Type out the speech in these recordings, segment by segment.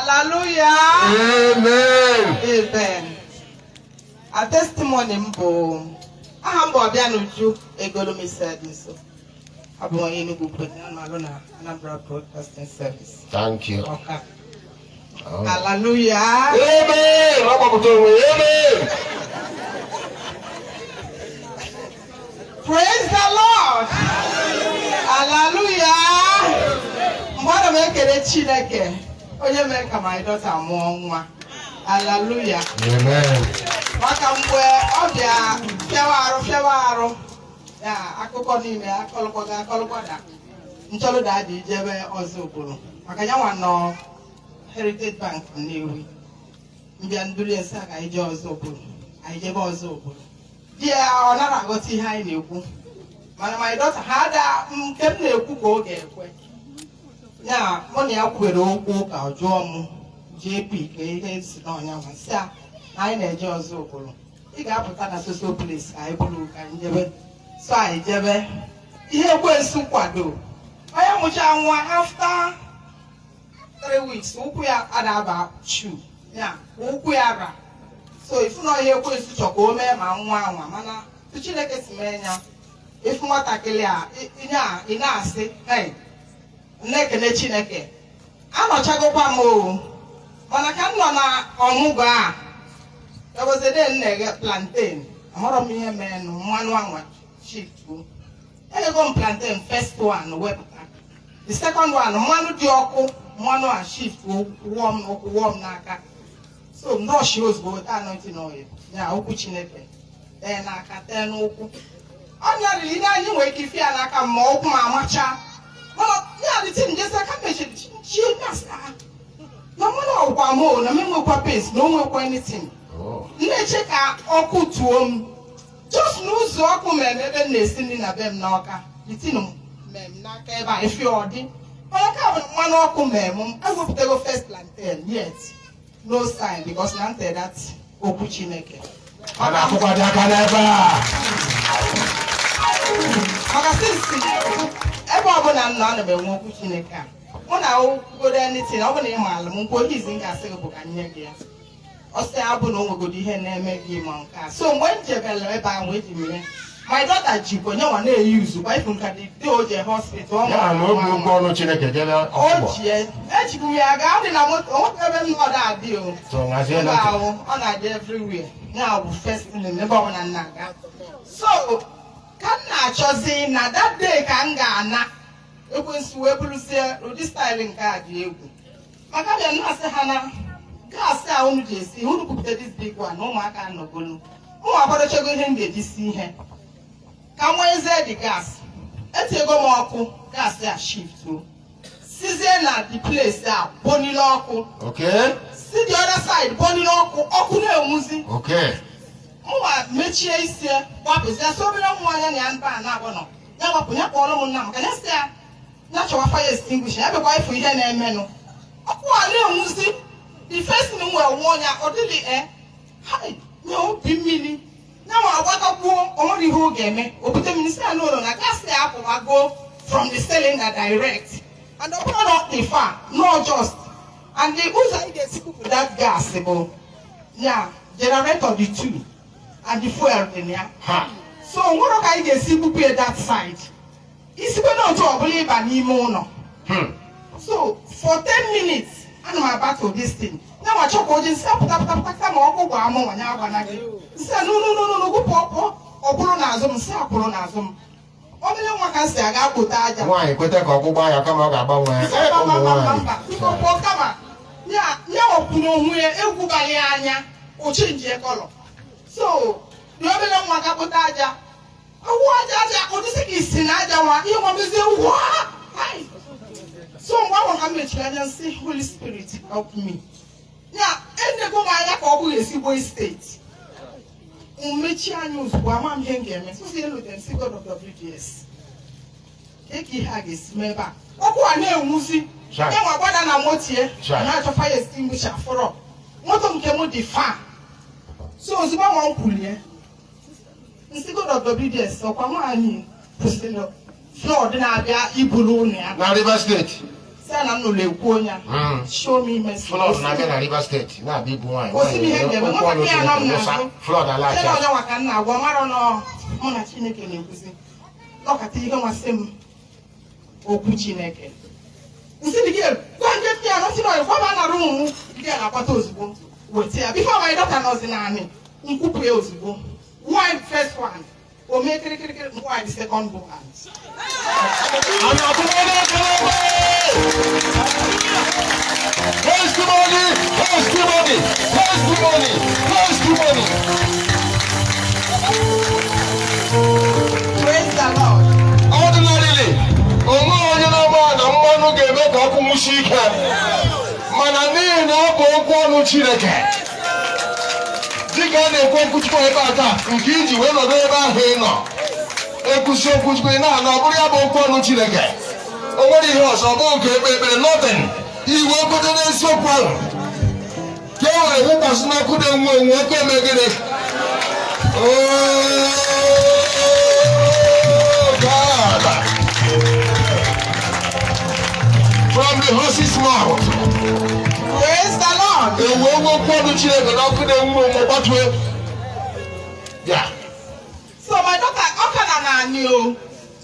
Hallelujah. Amen. Amen. A testimony m bụ, aha m bụ Ọbịanuju Egolomisi. Abụ m onye Enugu Ukwu, na m alụ na Anambra Broadcasting Service. Thank you. Ọka. Oh. Hallelujah. Amen. Ọ gbapụta onwe ya. Amen. Praise the Lord. Hallelujah. Mgbe ana m ekele Chineke onye mere ka my daughter mụọ nwa. Hallelujah. Amen. Maka mgbe ọ bịa fịawa arụ, fịawa arụ ya, akụkọ niile akọlụkwaga akọlụkwada nchọlụda dị ijebe ọzọ obodo maka ya nwa nọ Heritage Bank Nnewi. Mbịa nduri ese ka anyị jee ọzọ obodo, anyị jebe ọzọ obodo. Di ya ọ nara aghọta ihe anyị na-ekwu, mana my daughter ha da nke m na-ekwu ka ọ ga-ekwe ya. Mụ na ya kwuwere okwu ka ọ jụọ m JP ka ihe si n'ọnya nwa si a na anyị na-eje ọzọ obodo, ị ga-apụta na social place ka anyị bụrụ ka anyị jebe. So anyị jebe ihe ekwensu kwado onye mụcha nwa, after 3 weeks ụkwụ ya adaba chu ya, ụkwụ ya ra. So ifu na ihe ekwensu chọ ka o mee ma nwa anwa, mana tu Chineke si mee ya, ifu nwatakịrị a ị na-asị, "Hey, na-ekene Chineke." Anọchagokwa m o, mana ka m nọ na ọmụgwọ a ewezede m na-eghe plantain, amarọ m ihe meenụ, mmanụ anwa shiftuo. Eghego m plantain first one, wepụta the second one, mmanụ dị ọkụ, mmanụ a shift wụọ m n'ụkwụ, wụọ m n'aka. So m rush ozugbo weta anointing oil ya, okwu Chineke, tee n'aka, tee n'ụkwụ. Ọ nyarịrị ihe anyị nwere ike ife ya n'aka m ma ụkwụ m amacha, mana ya dị tin jesi aka mechiri chi na mmanụ ọgwụkwa m o na m enwekwa pace na o nwekwa anything. Oh. Na-eche ka ọkụ tuo m just n'ụzọ ọkụ mere ebe m na-esi nri na be m n'Ọka, itin mee m n'aka ebe a efi ọ dị, mana ka bụ mmanụ ọkụ mee m. Ewepụtago first plantain, yet no sign, because na nte that okwu Chineke. A na-akụkwa dị aka n'ebe a. Maka since ebe ọbụla m nọ, ana m enwe okwu Chineke a. Mụ na okwugodo anything, ọ bụ na ị maala m nkwu oge izi m ga-asị gị bụ ka m nye gị ya. Ọ sị ya bụ na o nwegodo ihe na-eme gị ma nke a. So mgbe m jebere ebe ahụ eji m ya, my daughter jikwa nye nwa na-eyi uzukwa ifu nka dị dị o je hospital ọ Ya na mụrụ obi nwa. okwu ọnụ Chineke jebe O ọgwụgwọ. ji ejikwu m ya gaa dị na moto, o nwekwa ebe m nọ adị o. So nhazie Ebe na ntị. ahụ ọ na-adị everywhere ya bụ first thing ebe ọbụla m na-aga. So ka m na-achọzi na that day ka m ga-ana, ekwensu wee bụrụzie ụdị style nke a dị egwu, maka bịa na-asị ha na gas a unu ji esi, unu kwupụta this big one na ụmụaka anọgolu ụmụ akwadochego ihe m ga-eji si ihe ka m nwezie the gas. Etinyego m ọkụ, gas a shift o sizie na the place a bonile ọkụ, si the other side bonile ọkụ, ọkụ na-enwuzi. Mụnwa mechie isi ya, gbapụzie. So obere nwa anya na ya mba a na-abụ nọ ya gbapụ ya, kpọrọ m nna m ka ya si ya ya chọwa fire extinguisher, ya bịakwa ịfụ ihe na-emenụ. Ọkụ a na-enwuzi. The first thing m wee nwụọ ya, ọ dịghị e hai nye obi mmiri ya nwa agbatakwuo. O nwere ihe ọ ga-eme, o bute mmiri si ya n'ụlọ na gas ya apụwago from the cylinder direct, and ọ bụrụ na ọ dị far, no, just and the ụzọ anyị ga-esi kwupụ that gas bụ ya generator dị two and the fuel dị na ya. Ha. So nwere ka anyị ga-esi bupụ ya that side, isikwe n'otu ọbụla ịba n'ime ụlọ. So for 10 minutes ana m abattle this thing. Ya nwa chọkwa oji nsị apụta pụta pụta kama ọkụ gwa mụ nwa ya agwana gị nsị a, no, no, no, no, gwụpụ ọkụ ọ kwụrụ n'azụ m, nsị akwụrụ n'azụ m. Obere nwa ka m si aga kpụta aja. Nwaanyị kweta ka ọkụ gbaa ya kama ọ ga-agbanwe ya. Nsị Eh, mba, ụmụ mba, mba, nwaanyị. mba, biko pụọ kama ya ya okwuru onwe ya egwubalị ya anya ochenjie colour. So dị obere nwa ga kpụta aja, awụ aja, aja ụdịsị ka isi na aja nwa ihe nwa mezie waa. Hai! So mgbe ahụ ka m mechiri anya nsị, "Holy Spirit, help me." Ya enego m anya ka ọ bụghị ezigbo steeti mmechi anya ozugbo, ama m ihe m ga-eme. Sụsị elu dem si God of WDS ka ihe a ga-esi mee ebe a ọkụ a na-enwuzi. Chai. Enwe gbada na motie Chai. na-achọ fire extinguisher fọrọ moto nke m dị fa. So ozugbo nwa m kwulie nsị God of WDS, ọkwa nwaanyị kwụsịrị flood na-abịa iburu ụlọ ya Na Rivers State. Sị ya na m nụrụ ekwu onye a. Show me mercy. Flood na-abịa na Rivers State na-abịa ibu nwaanyị. Osi m ihe m ga-eme. Okwu ọnụ Nwatakịrị a nọ m Chineke wụsa n'azụ. flood Sị alaghachi na azụ. onye nwa ka m na-agwa mara nọ mụ na Chineke na-ekwuzi. Nọkata ihe nwasị m okwu Chineke. Nsị dị gị gwa ndị ndị a nọsị nọ gwa m na room ndị a na-akwata ozugbo weta ya. Before my daughter nọzi naanị nkwupụ ya ozugbo. One first one. O mee kirikirikiri, nwaanyị the second one. A na-akụkwa aka n'ebe a! Testimony, testimony, testimony, testimony. Praise the Lord. Ordinarily, onwe onye na-ama na mmanụ ga-eme ka ọkụ nwụsie ike, mana n'ihi na ọ bụ okwu ọnụ Chineke, dịka a na-ekwu okwu Chukwu ebe a taa, nke iji wee nọdụ ebe ahụ ị nọ ekwusi okwu Chukwu, ị na-anọ, ọ bụrụ ya bụ okwu ọnụ Chineke, o nwere ihe ọzọ, ọ bụghị nke ekpe ekpere, nothing. Iwe kwete n'eziokwu ahụ ka e were wụkwasị n'ọkụ na-enwu enwu, ọkụ eme gịnị? Oh, God. From the horse's mouth. Praise the Lord. Ewu ewu okwu ọnụ Chineke n'ọkụ na-enwu enwu gbatue. Ya. So my daughter, ọ ka na naanị o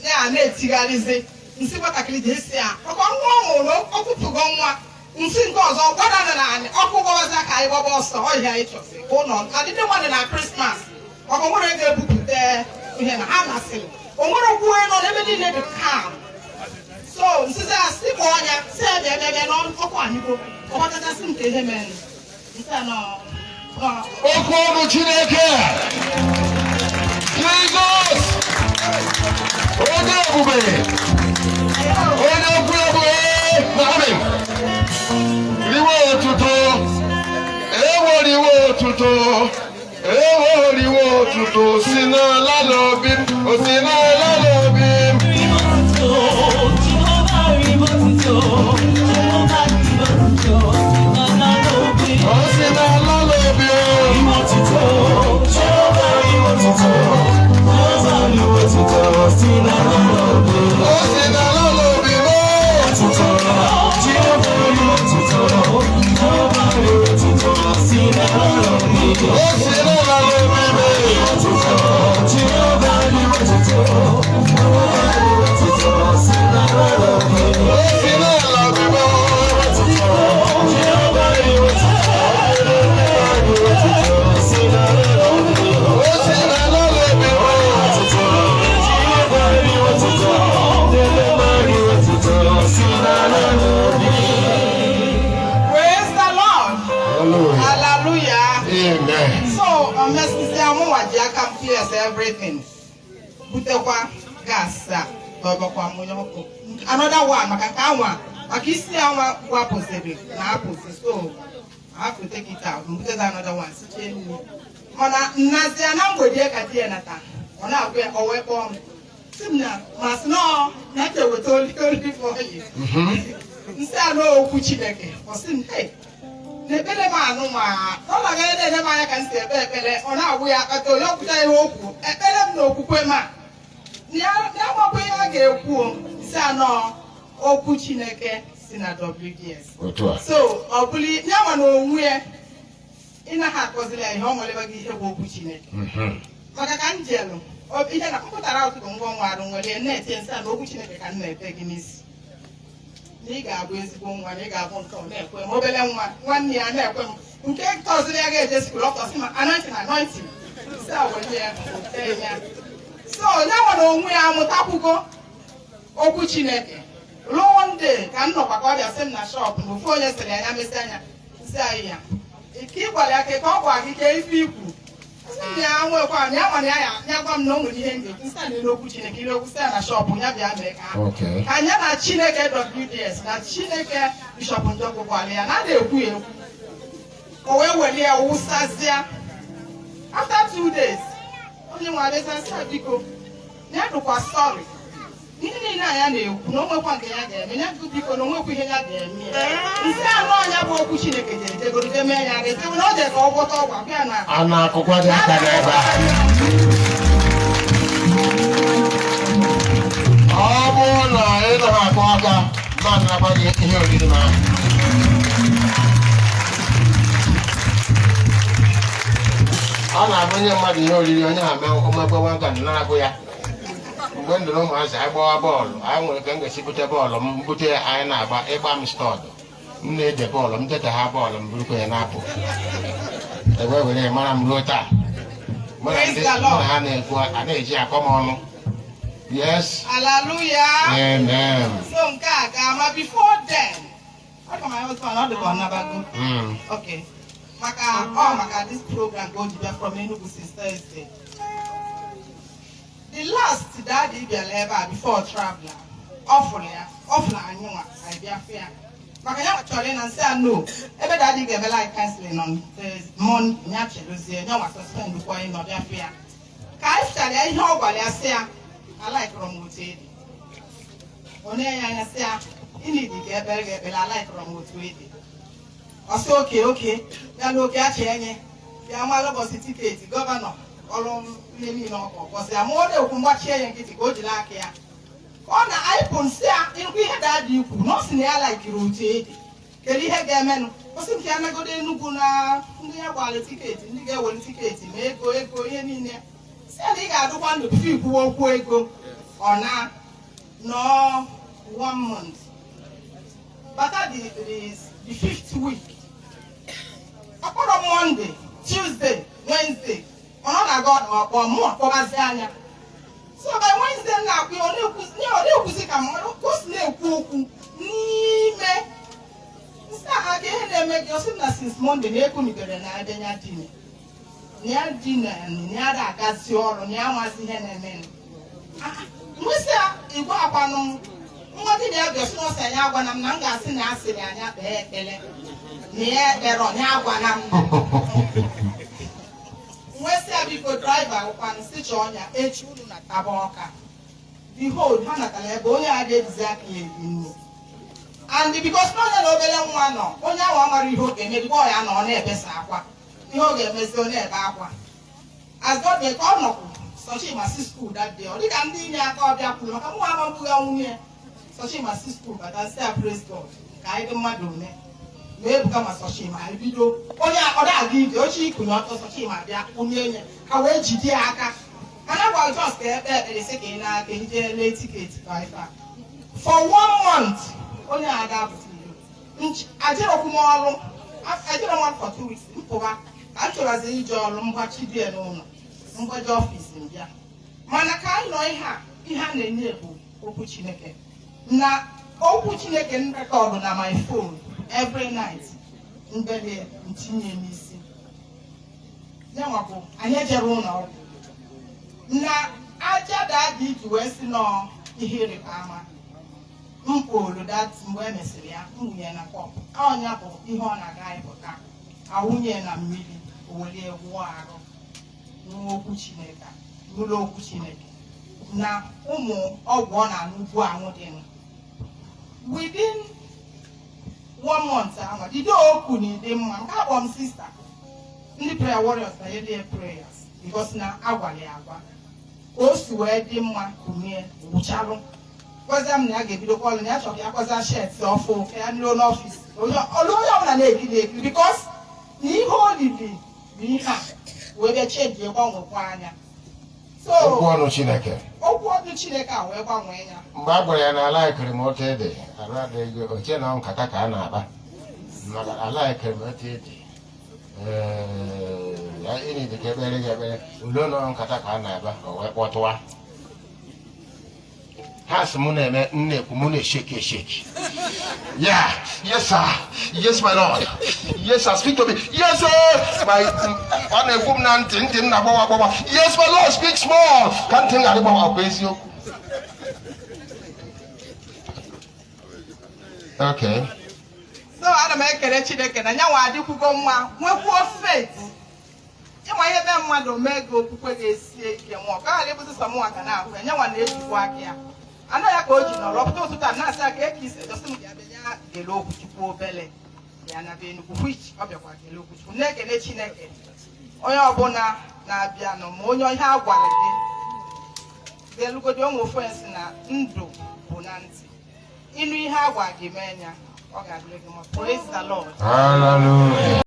ya na-etigharịzi nsị nwatakịrị ji esi ya ọkọ nwa ọ mụrụ ọkwụpụgo nwa nsị nke ọzọ gbada na naanị ọkụ gbawazi ka anyị gbaba ọsọ ọhịa anyị chọsị ụlọ adịdị mmadụ na Christmas ọkọ nwere ego ebupụta ihe na ha masịrị o nwere okwu onye nọ n'ebe niile dị calm. So nsịzi ya sị kpọọ ya, sị ya bịa, bịa, bịa n'ọkụ anyịgo ọgbachachasị nke ihe mere nsị a nọ Okwu ọnụ Chineke. Jizọs. Onye ebube. Onye okwu ebube na amen. Riwe otuto. Eweriwe otuto. Eweriwe otuto si n'ala n'obi m. O si n'ala n'obi m. O si n'ala n'obi m. O si n'ala n'obi m. O si n'ala n'obi m. O si n'ala obi m. O si n'ala n'obi m. Praise the Lord. Hallelujah. Hallelujah. Amen. So omesisi amụnwa ji aka m clears everything, butekwa gas a dọbakwa mụnye ọkụ another one maka nke anwa, maka isi anwa wapụziri na apụzi, so I have to take it out, mbutezi another one, sichie nri. Mana nnazia na mgbede ka di ya nata, ọ na-agwa ya, o wee kpọọ m sị m na masị nọọ na ka eweta olive oil. Nsị anụ okwu Chineke, ọ sị m, "Hey, n'ekpere m anụ ma ọ na-aga na-enye m anya ka m si ekpe ekpere." Ọ na-agwụ ya akpata onye ọkwụcha ihe okwu ekpere m na okwukwe m a ya ya makwa ihe a ga-ekwu o. Si anọ okwu Chineke si na WDS. Otu a. So ọ bụrụ ya nwa na onwe ya, ị naghị akọziri ya ihe ọ nwere gị ihe bụ okwu Chineke. Maka ka m jelu ihe na mpụtara ụtụtụ ngwa nwa arụ nwere na-etinye nsị a na okwu Chineke ka m na-ete gị n'isi na ị ga-abụ ezigbo nwa, na ị ga-abụ nke ọ na-ekwe m, obere nwa nwanne ya na-ekwe m nke tọziri ya ga-eje school ọtọsị ma anointing, anointing si a were ya tee ya. So onye nwere onwe ya amụtakwugo okwu Chineke ruo one day ka m nọkwa ka ọ bịa sị m na shop na ofu onye sịrị anya mesị anya nsị anyị ya ike ịgwara ya ka ọ gwa gị ka ife ikwu. Sị m ya nwekwa na ya nwere ya ya gwa m na o nwere ihe m ga-ekwu nsị a na okwu Chineke ile okwu sị ya na shop ya bịa mee ka ka anya na Chineke WDS na Chineke Bishop Njọkụ gwara ya na a na-ekwu ya ekwu, o wee were ya wụsazịa. After 2 days, onye nwe abịaza sị ya biko, na ya dụkwa sorry ihe niile a ya na-ekwu, na o nwekwa nke ya ga-eme ya biko, na o nwekwa ihe ya ga-eme ya. Nsị anụ ọnya bụ okwu Chineke jere jegoro je mee ya ga-etewe na o jere ka ọ gwọta ọgwụ abịa na A na-akụkwa dị aka n'ebe a. Ọ bụrụ na ị naghị akụ aka, Ma narakwa gị ihe oriri m ahụ. Ọ na-abụ nye mmadụ ihe oriri, onye ha mee omegbewa nka narakwu ya. Mgbe m dụrụ ụmụazị, anyị gbawa bọọlụ, anyị nwere ka m ga-esi bute bọọlụ m bute ya, anyị na-agba ịgba m stud, m na-ede bọọlụ m deta ha bọọlụ m burukwa ya na-apụ, ewee were ya mara m ruo taa. Mụ na ndị mụ na ha na-ekwu a na-eji akọ m ọnụ. Yes. Hallelujah. Amen. So nke a ga-ama before then. Ọ dị my husband, ọ dị ka ọ nabago. Okay. Maka ọ maka this program ka o ji bịa from Enugu since Thursday. The last daddy bịara ebe a before traveler, ọ fụrụ ya, ọ fụrụ anyị nwa, anyị bịa fụ ya. Maka ya chọrọ ịna nsị a no, ebe daddy ga-emela anyị counseling on Thursday, Monday, ya chedozie, ya nwa suspend kwa ịnọ bịa fụ ya. Ka anyị fụchara ya ihe ọ gwara ya sị ya, alaikọrọ m otu ị dị. Ọ na-enye anya sị ya, ịnidi ka ekpere gị ekpere, alaikọrọ m otu ị dị. Ọ sị oke oke, ya na oke achị enye, bịa malụ ụbọchị ticket governor ọrụ ihe niile ọkọ ụbọchị ya ma ọ na-ekwu mgbachie ya nkịtị ka o jiri aka ya. Ka ọ na anyị nsị ya ịnkwu ihe daddy ikwu na ọ sị na ya laikiri otu ị dị. Kedu ihe ga-emenụ? Ọ sị nke ya nagodo Enugu na ndị ya gbara ticket, ndị ga-ewere ticket ma ego ego ihe niile. Sị ya na ị ga-adụkwa ndụ tupu ikwuwe okwu ego. Ọ na nọọ one month. Bata the fifth week. Ọkpọrọ Monday, Tuesday, Wednesday. Ọ nọ na-aga ọkpọ mụ akpọbazi anya. So by Wednesday m na-akpụ ya, ọ na-ekwuzi ka mmadụ ka o si na-ekwu okwu n'ime nsị aha ka ihe na-eme gị. Ọ sị m na since Monday na ekunigere na ebe ya dine na ya dina na ya da-agazi ọrụ na ya amazi ihe na-eme. Nwesị ya igwe akwanụ m nwa gị na ya bịa sị na ọ sị anyị agwana m na m ga-asị na asịrị anyị kpee ekpere na ya ekpere ọ ya agwana m. Nwesị ya biko driver ụkwanụ si chọọ ya echi unu na taba ọka. Behold, ha natara ebe onye a ga-ejizi aka ya eri nri. And because na onye na obere nwa nọ, onye ahụ amara ihe ọ ga-eme dịka ọ ya nọ ọ na-ebesa akwa, ihe ọ ga-emezi ọ na-ebe akwa. As God may ka ọ nọkwu Sochima si school that day, ọ dịka ndị inye aka ọbịa kwuru maka mụ ama mbugha nwunye Sochima si school bata sị ya praise God ka anyị dị mmadụ one ma Ebuka ma Sochima anyị bido onye ọ na-aga ije oche ikunye ọtọ, Sochima bịa kwunye nye ha wee jide ya aka. Ha na-gwa just ka ekpe ekpere sị ka ị na-aka ije lee ticket ka ife a. For one month onye a ga-apụta iro, ajerọkwu m ọrụ, ajerọ m ọrụ for 2 weeks mpụba ka m chọrọzi ije ọrụ mgbachi die n'ụlọ mgbaji office m bịa. Mana ka anyị nọ ihe a, ihe a na-enye bụ okwu Chineke na okwu Chineke m record na my phone every night mbele ntinye n'isi ya nwa bụ anyị ejere ụlọ ọgwụ na aja daddy iji wee si nọọ ihe ịrịba ama mkpolu that mgbe e mesịrị ya nwunye na cup ọnya bụ ihe ọ na-aga ịpụta awụnye na mmiri o welie wụọ arụ n'okwu Chineke n'ụlọ okwu Chineke na ụmụ ọgwụ ọ na-aṅụ ugbu anwụ dịnụ. Within one month ahụ dido okwu na ịdị mma nke akpọ m sister ndị prayer warriors na yede prayers because na agwara ya agwa ka o si wee dị mma kunye gwụchalụ gwazie m na ya ga-ebidokwa ọrụ na ya chọrọ ya kwaza shirt ọfụ ka ya nruo n'office onye ọlụ onye ọbụla na-ekiri ekiri because na ihe o liri bụ ihe a wee bịa change gbanwekwa anya. So okwu ọnụ Chineke. Okwu ọnụ Chineke a wee gbanwee ya. Mgbe a gwara ya na ala ekere m otu ede arụ adịghị oche na nkata ka a na-akpa maka ala ekere m otu ede. Ee, ya ịnị ka ekpere gị ekpere ulo na nkata ka a na-akpa o wee kpọtụwa ha sị mụ na-eme m na-ekwu mụ na-eshake eshake. Yeah, yes sir, yes my lord, yes sir, speak to me, yes sir. My ọ na-ekwu m na ntị ntị m na-agbawa agbawa. Yes my lord, speak small ka ntị m ghara ịgbawa ọkwa eziokwu. Okay. So ana m ekele Chineke na nyanwa adịkwugo mma nwekwuo faith ịma ihe be mmadụ mee gị okwukwe ga-esie ike nwụọ ka ghara ịbụzi sọ mụnwa ga na-ahụ ya nyanwa na-ejikwa aka ya anụ ya ka o ji nọrọ pụta ụtụtụ a na-asị aka eke ise dosi m bịa bịa ya gele okwu Chukwu obele ya na be Enugu which ọ bịakwa gele okwu Chukwu na-ekele Chineke onye ọbụla na-abịanụ ma onye ihe a gwara gị gelugodi onwe ofu onye si na ndụ bụ na ntị. Ịnụ ihe agwa gị mee ya, ọ ga-adịrị gị mma. Praise the Lord. Hallelujah.